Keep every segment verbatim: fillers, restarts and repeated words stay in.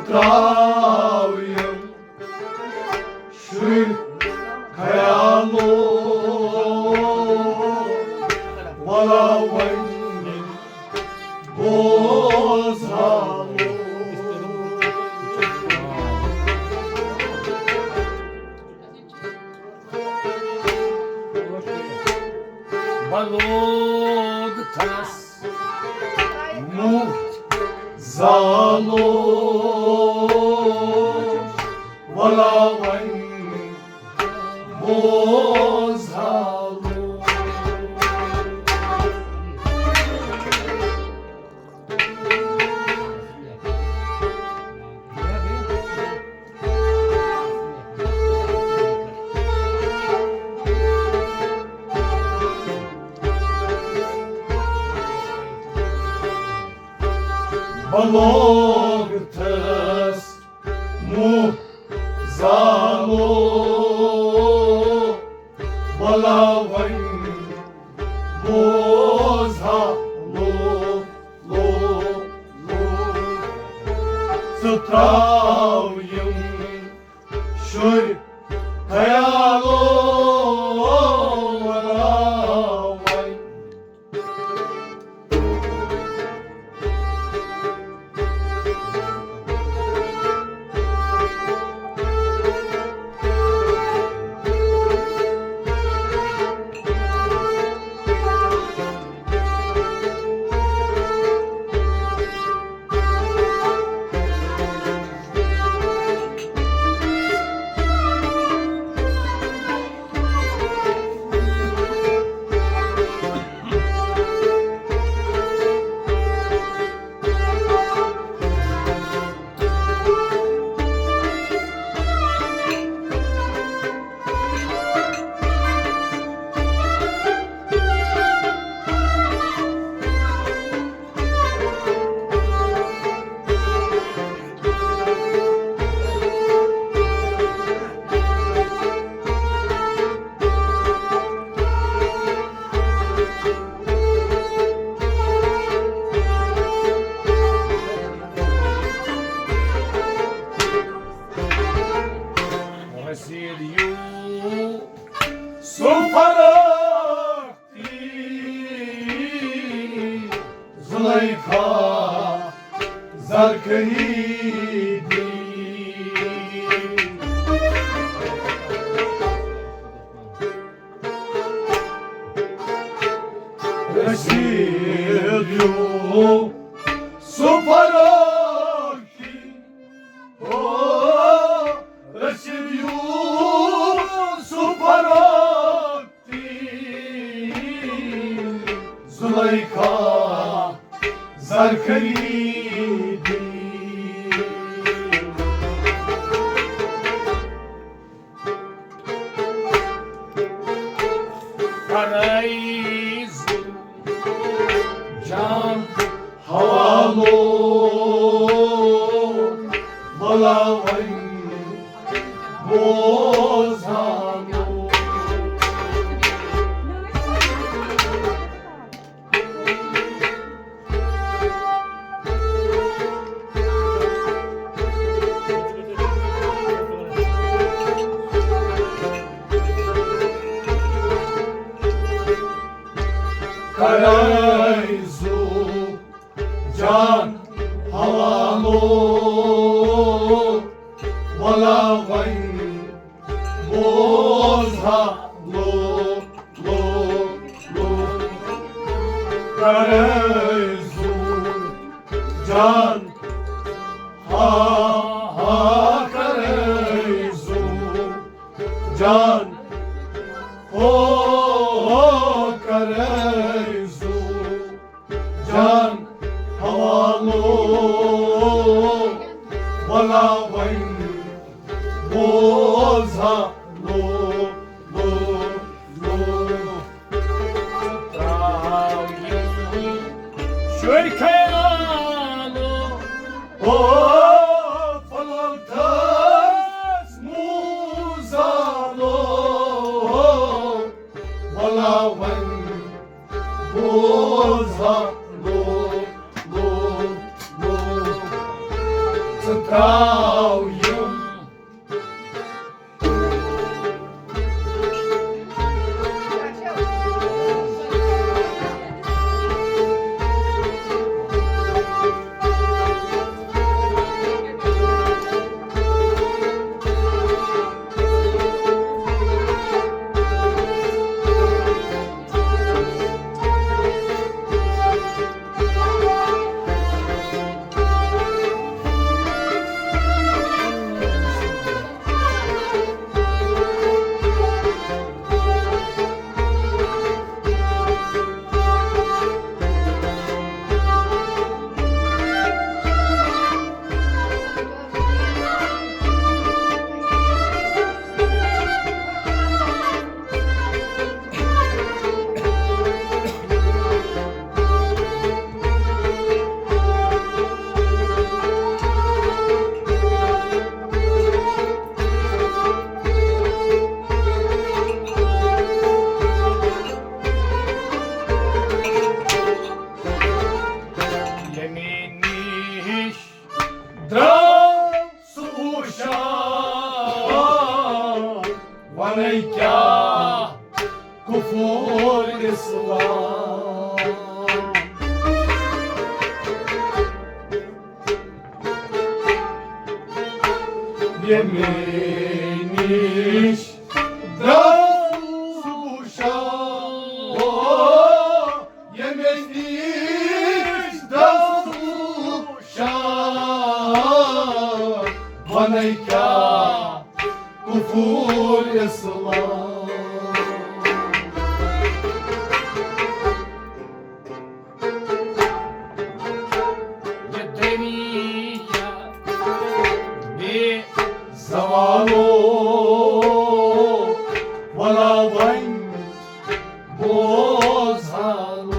تراو یِم شُرۍ خیالو، ولا وۄنۍ بوزہالو۔ بلوغ تھس موہ زالو، ولا وۄنۍ بوزہالو۔ بلوغ تھس موہ زالو، ولا وۄنۍ بوزہالو، لو، لو۔ ژٕ تراو یِم شُرۍ خیالو، ولا وۄنۍ۔ رسید یوسف فروختی، زلیخا زرخیدی۔ رسید یوسف فروختی، او رسید یوسف فروختی، زلیخا زرخیدی۔ کرے زُو جان حوالو، ولا وۄنۍ بوزہالو۔ کرے زُو جان حوالو، ولا وۄنۍ بوزہالو، لو، لو۔ کرے زُو جان، ہا، ہا، کرے زُو جان، ہو، ہو، کرے زُو جان حوالو، ولا وۄنۍ بوزہالو، لو، لو۔ شُرۍ خیالو، او فلک تھس موہ زالو، ولا وۄنۍ بوزہالو، لو، لو۔ ژٕ آو یِم۔ ییٚمہِ نِش درٛاو سُہ اوشا، وَنے کیٛاہ کفر اسلام۔ ییٚمہِ نِش درٛاو سُہ اوشا، ییٚمہِ نِش درٛاو سُہ اوشا، وَنے کیٛاہ کفر اسلام۔ یہِ دریا بے زوالو، ولا وۄنۍ بوزالو۔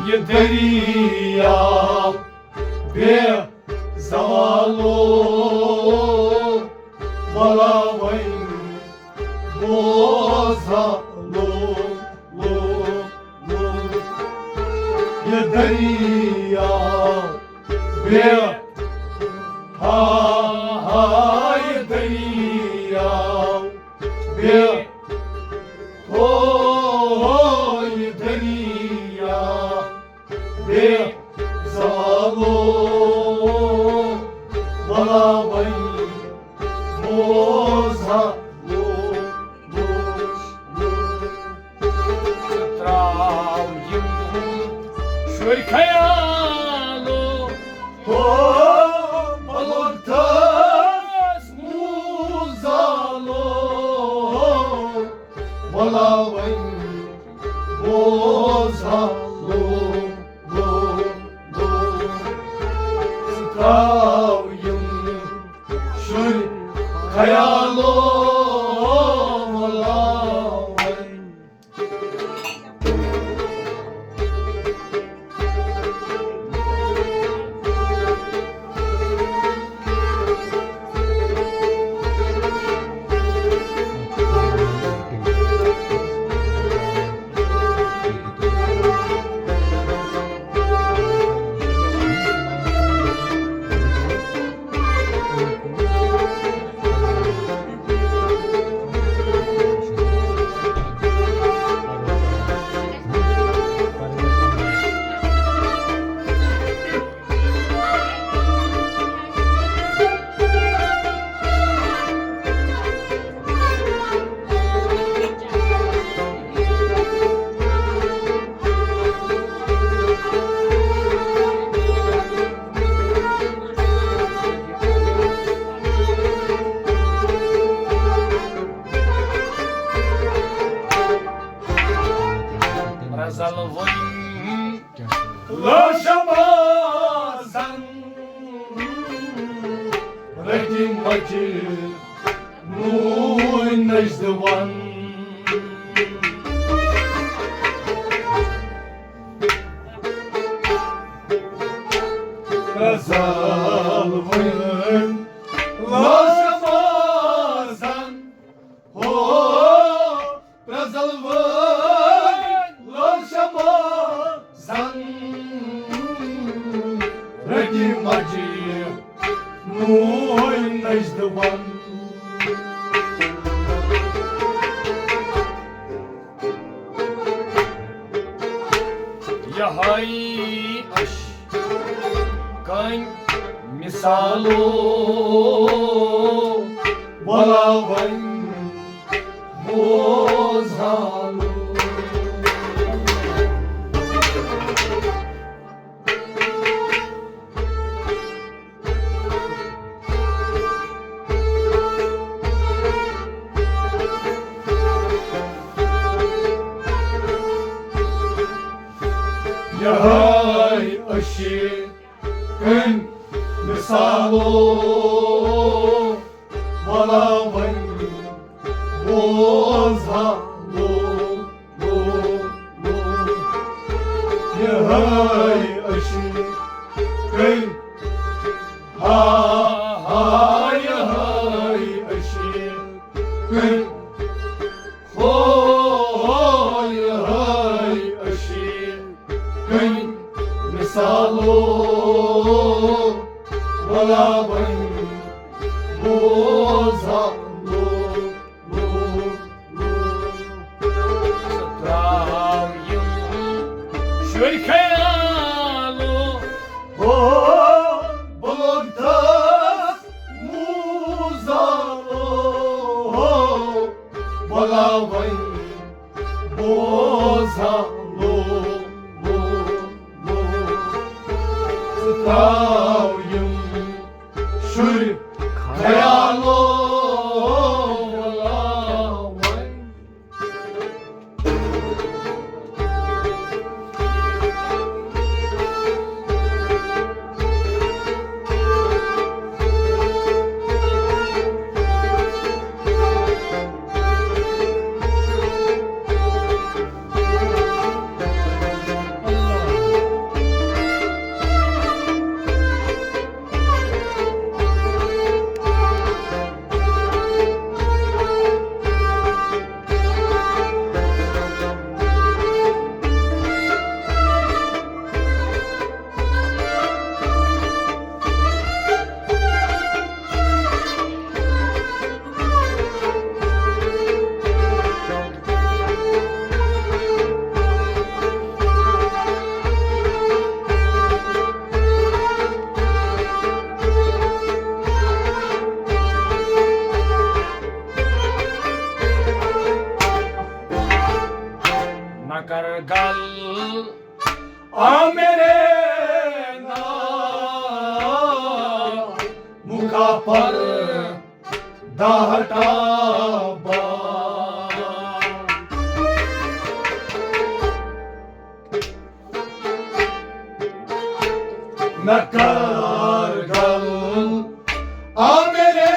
یہِ دریا بے زوالو، ولا وۄنۍ بوزالو، لو، لو۔ یہِ دریا بے، ہا، ہا، یہِ دریا بے، ہو، ہو، یہِ دریا بے زالو، ولا وۄنۍ بوزالو، لو، لو۔ ترٛاو یِم شُرۍ خیالو۔ ہو، بلوک تھٲس موزالو۔ ولا وۄنۍ بوزالو، لو، لو۔ ژٕ ترٛاو یِم شُرۍ خیالو، ولا وۄنۍ۔ رزل وۄنۍ لاشبازن رٔٹۍ مۄچہِ نوٗنۍ نٔجدٕ وَن۔ پرٛزَل وٕنۍ لوشمازَن، ہو، پرٛزَل وٕنۍ لوشمازَن، رٔٹی مجہِ نوٗنۍ نٔجدٕ وَن۔ یہے اش کن مثالو، ولا وۄنۍ بوزہالو۔ یہے اشی کن مثالو، ولا وۄنۍ بوزہالو۔ یہے اشی کن، ہا، ہا، یہے اشی کن، ہو، ہو، یہے اشی کن مثالو، ولا وۄنۍ بوزہالو۔ ترٛاو یِم شُرۍ خیالو۔ ہو، بہٕ لوٚگتھس موٗزالو۔ ہو، ولا وۄنۍ بوزہالو۔ ژٕ ترٛاو یِم شُرۍ خیالو، ولا وۄنۍ۔ نہ کر گل آ میرے نال، مکا پر داہٹا با۔ نہ کر گل آ میرے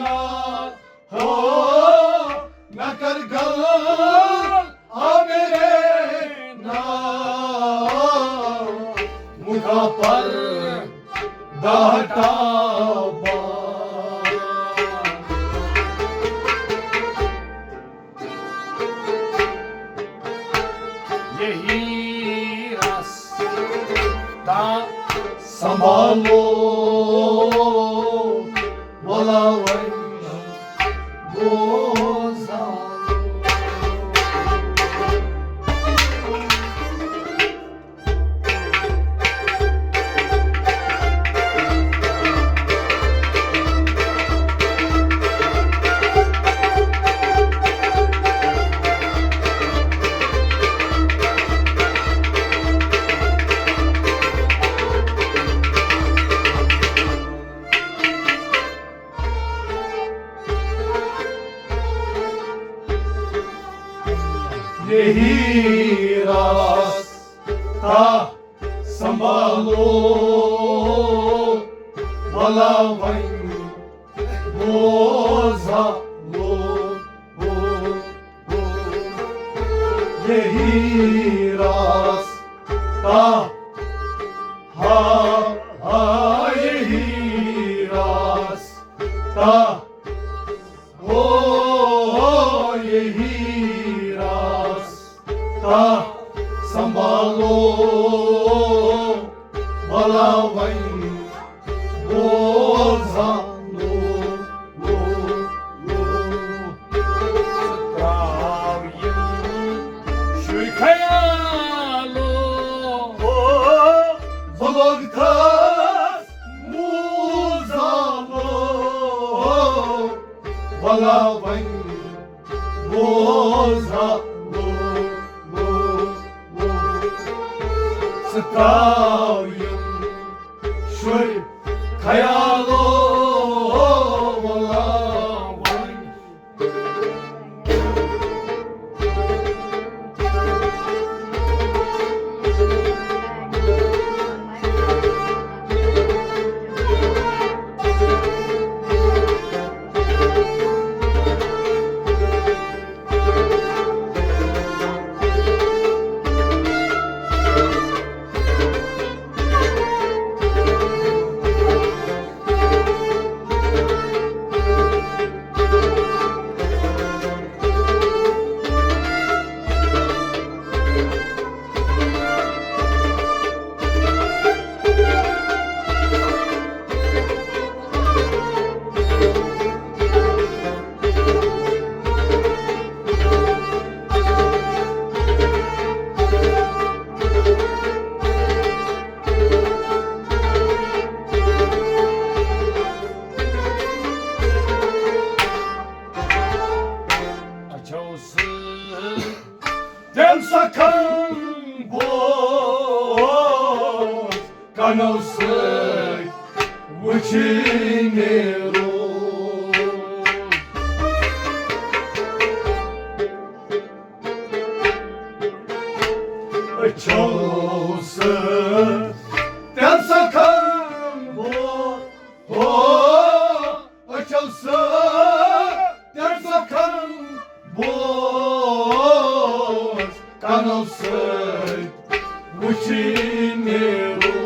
نال، ہو، نہ کر گل آ میرے نال، مکا پر داہٹا با۔ یہی رستہ سنبھالو، ولا وۄنۍ بوزہالو۔ یہی رستہ سنبھالو، ولا وۄنۍ بوزہالو۔ یہی رستہ، ہا، والو، ولا وۄنۍ بوزان لو، لو، لو۔ ژٕ ترٛاو یِم شُرۍ خیالو۔ او، بہٕ لوٚگتھس موزالو۔ ولا وۄنۍ بوزا لو، لو، لو۔ ژٕ ترٛاو یِم شُرۍ خیالو، ولا وۄنۍ۔ اچھا، اوس تٔمۍ سخن بوز کنو سۭتۍ وٕچھِنۍ روٗد۔ أچھو سۭتۍ تٔمۍ سخن بوز، ہو، أچھو سۭتۍ تٔمۍ سخن بوز، کنو سۭتۍ وٕچھِنۍ روٗد۔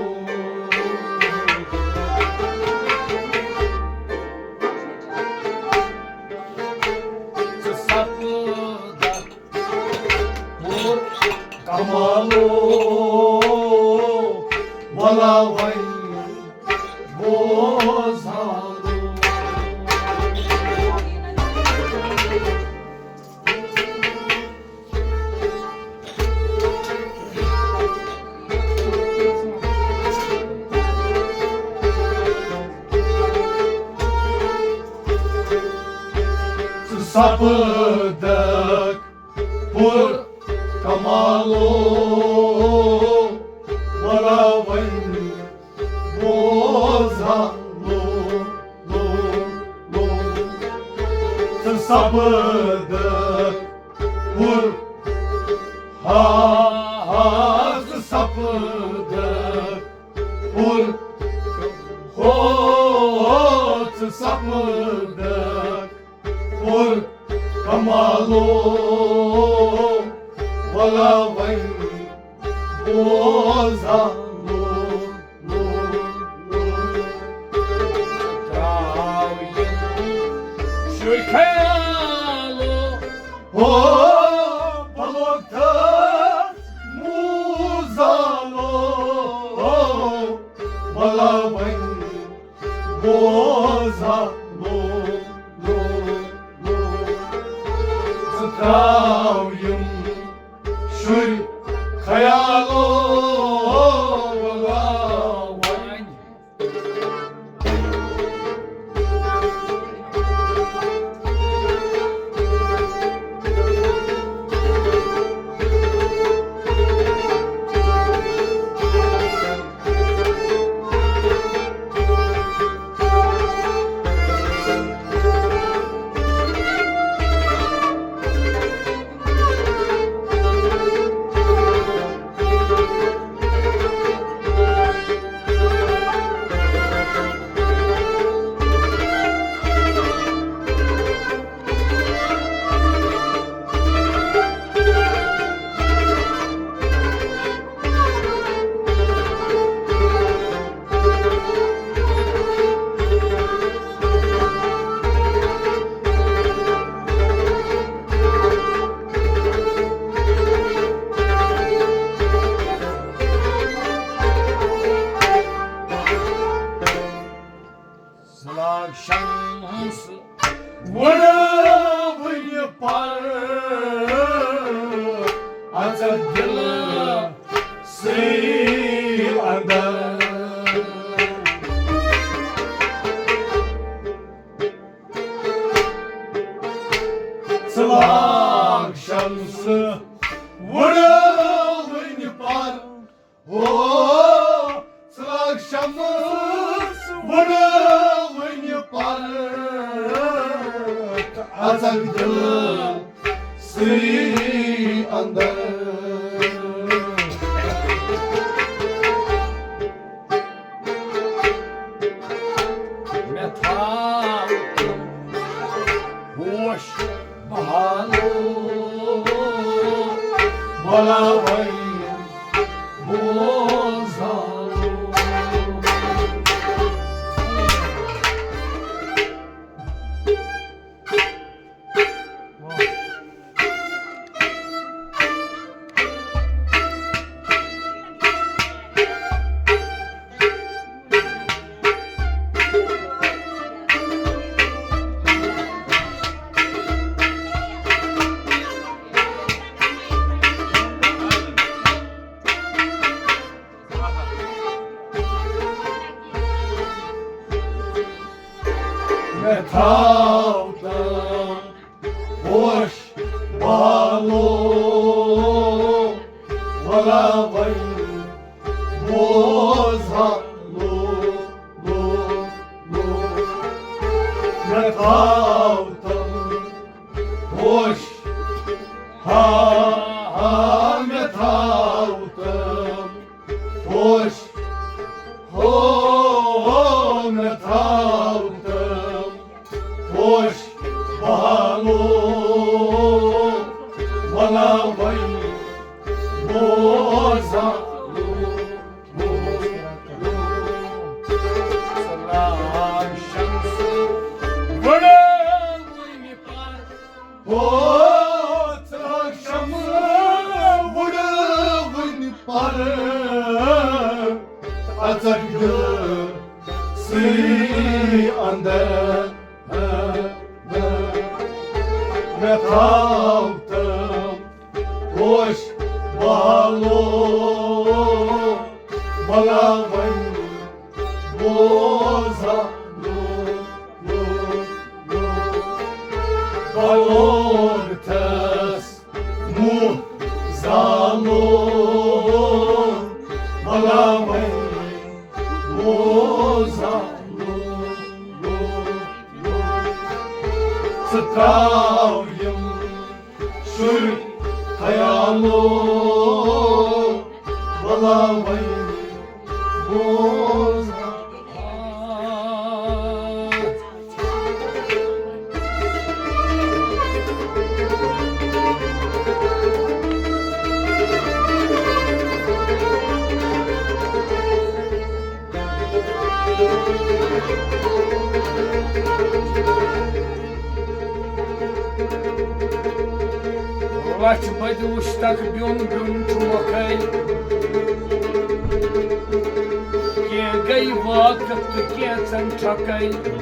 ژٕ سپدکھ پوٗرٕ کمالو، ولا وۄنۍ بوزان۔ ژٕ سپدکھ پوٗرٕ کمالو، ولا وۄنۍ بوزان لو، لو، لو۔ ژٕ سپدکھ پوٗرٕ، ہا، ہا، ژٕ سپدکھ پوٗرٕ، ہو، ژٕ سپدکھ پوٗرٕ کمالو، ولا وۄنۍ بوزان لو، لو، لو۔ ترٛاو یِم شُرۍ خیالو، ہو، بہٕ لوٚگتھس موزالو، ولا وۄنۍ بوزا لو، لو، لو۔ ژٕ ترٛاو یِم شُرۍ خیالو، ولا وۄنۍ۔ سٕے اندر۔ ژٕ لاگ شمسہٕ وُڑٕ وُنہِ پر۔ ہو، ژٕ لاگ شمس وُڑٕ وُنہِ پر، اژکھ دل سٕے اندر۔ مےٚ تھاو ہوش بہالو، بلاوے بوزالو۔ مےٚ تھاو تام ہوش بالو، ولا وۄنۍ بوزہا لو، لو، لو۔ مےٚ تھاو تام ہوش، ہا، ہا، مےٚ تھاو تام ہوش، ہو، ہو، مےٚ تھاو تام ہوش بالو، ولا وۄنۍ بوزا۔ سلام شمس وڑا وۄنۍ پر۔ ہو، ژٕ لاگ شمس وُڑٕ وُنہِ پر، اژکھ دل سٕے اندر۔ مےٚ تھاو تام ہوش بالو، بلا وۄنۍ بوزا لو، لو، لو۔ بلوگ تھس موہ زالو، بلا وۄنۍ بوزا لو، لو، لو۔ ژٕ تراو یِم شُرۍ خیالو، بلا وۄنۍ بوزا۔ لچھ بد وُشتک بیوٚن بیوٚن چھُ مۄکھے۔ کینٛہہ گٔے واقف تہٕ کینٛژن چھۄکے۔